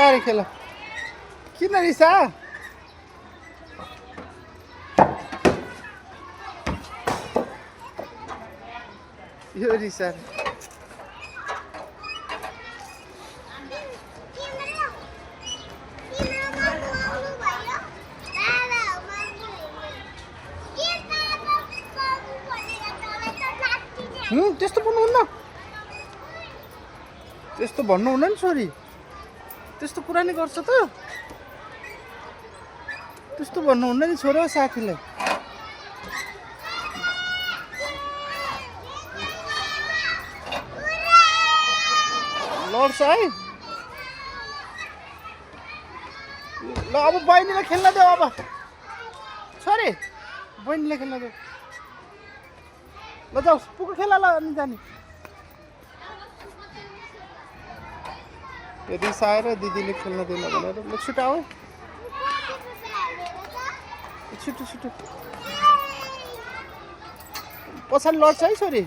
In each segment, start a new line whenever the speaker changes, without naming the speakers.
बिस्तारै खेल किन रिसा यो रिसा त्यस्तो भन्नुहुन्न त्यस्तो भन्नुहुन्न नि छोरी त्यस्तो कुरा नि गर्छ त त्यस्तो भन्नुहुन्न नि छोरा साथीलाई लड्छ है ल अब बहिनीलाई खेल्न देऊ अब छोरी बहिनीलाई खेल्न देऊ ल जाऊ पुग्यो खेला ल अनि जाने रिसाएर दिदीले खेल्न दिएन भनेर ल छुटाऊ छिटो छिटो पछाडि लड्छ है छोरी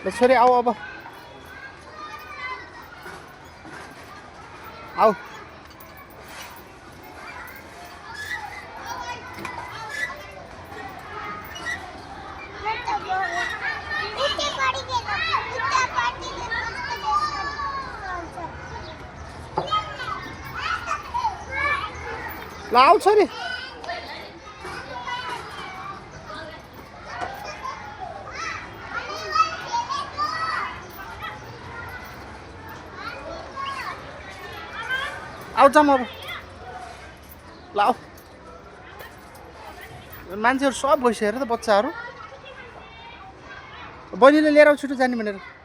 ल छोरी आऊ अब आऊ ल आऊ छोरी आऊ जाम अब ल आऊ मान्छेहरू सब भइसक्यो अरे त बच्चाहरू बहिनीले लिएर छिटो जाने भनेर